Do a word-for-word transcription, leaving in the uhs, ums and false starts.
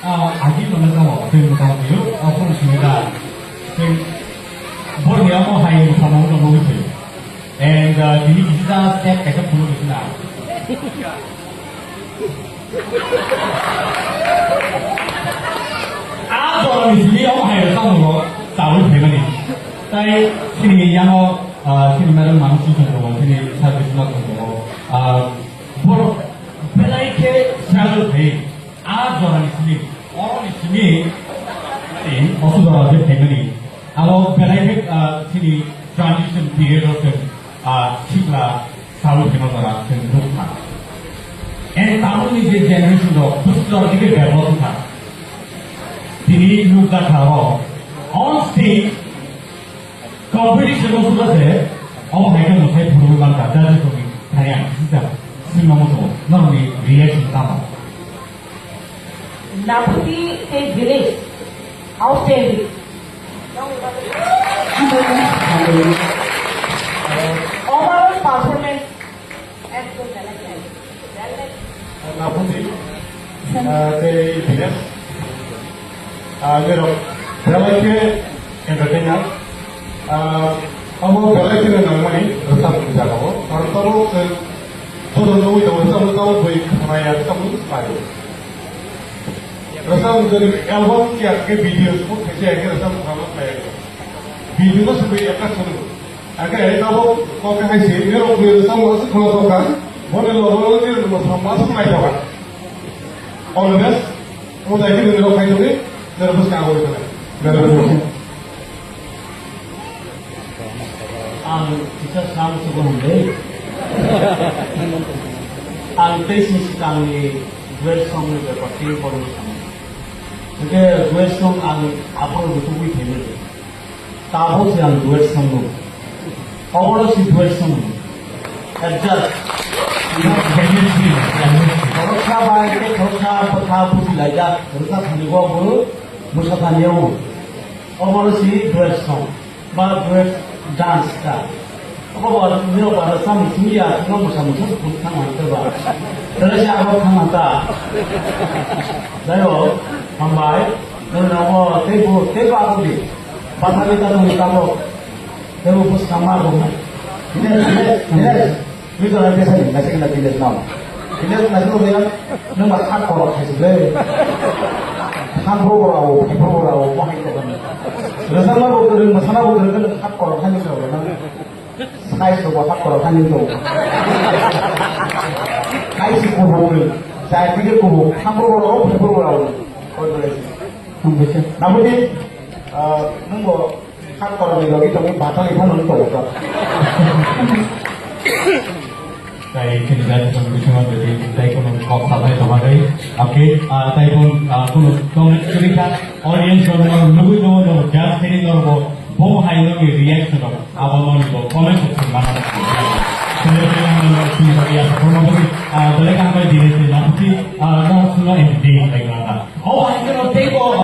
Ah, agi mana tamo, tei mutang biyo, ah, pun sini da. Tei bor ni amo hai mutang mo mo biyo. And, ah, dini kita step kaisa pun biyo na. Ah, jora ni sini amo hai tamo mo, tahu sini ni. Tai sini yang o, ah, sini madam manu sini mo, sini service ma mo. Ah, bor belai ke struggle hai. A jorani simi, oroni simi, ani, osu jora je phaimani, abo belai khe, ah, chini transition period o chwng, ah, sikla sawi phema jora chwng nukha. And tamoni je generation rok, busi jora dike develop wngkha. Tini nukjakha abo, on stage, competition o suda se, obo hai khe mwtai phuru man ka, judge rokni thani ang kisa sima muchungo, norokni reaction tamo? Naphuti tei Dinesh, outstanding. Overall performance ekdom belai khwlai. Naphuti, ah, tei Dinesh. Ah, nirok belai khe entertainer. Ah, abo belai khe nangmani rwchapni jagao. Karon tabuk chwng joto nugwi tongo, rwchapno tabuk bui khwnaya, rwchapno khlaio. Rwchapni jodi album kiya khe video shoot khaisa ya khe rwchapno khlaiya. Video no sugwi ekta sunu. Ake tabuk kok hai se, nirok bui rwchapno aswk khwna tokha. Boni logo logo nirok no sama aswk naitokha. All the best. Mo dai khe nirok khai tongwi, nirok bwskang agoi tongwi. Ang kisa sam sugo hwnwi. Ang teisni swkangni duet songni bepar tei borokno samani. Hwnkhe duet song ang aphuru rwtugwi phaimani. Tabuk se ang duet song no. Obono si duet song no. Adjust. Khoroksa bai tei khoroksa bwkha buji laijak. Rwchap thani go bwrwi, mwsa thani o. Obono si duet song. Ba duet dance ka. Obo ba nirok ba rwchapni simi ya, no mwsa mwsa phun thang hante ba. Dole se abo thang hanta. Jai ho, hambai. Nirok no tei bo, tei bo abo di. Bathari ta tongwi tabuk. Tei bo bwskang ma rwknai. Hine, hine, hine. Twi jora besa ni naisik na village nam. Village naisik rwya, nwng ba khat korok khaisuk le. Khan bro bro rao, phai bro bro rao, bo hai kokani. Rwchapma bo kwrwng, mwsana bo kwrwng, nwng khat korok khaisuk rwya na. Size rok bo khat korok khaisuk rwya. Kaisi kubu kwrwng, jai twi kubu, khan bro bro rao, phai bro bro rao. Koi bro. Nabudi, ah, nwng bo Khat korokni logi tongwi batali phano wng tongo to. Tai khini jani tong bisingo jadi tai kono kok salai tongmani. Oke, ah, tai pun, ah, kono comment kwrwi kha. Audience rok no nugwi tongo, no judge khini norok bo hai no reaction rok abo no bo comment section mana. Belai kaham bai dine se na phuti, ah, no suno entertain lai mana. Oh, hai kono tei bo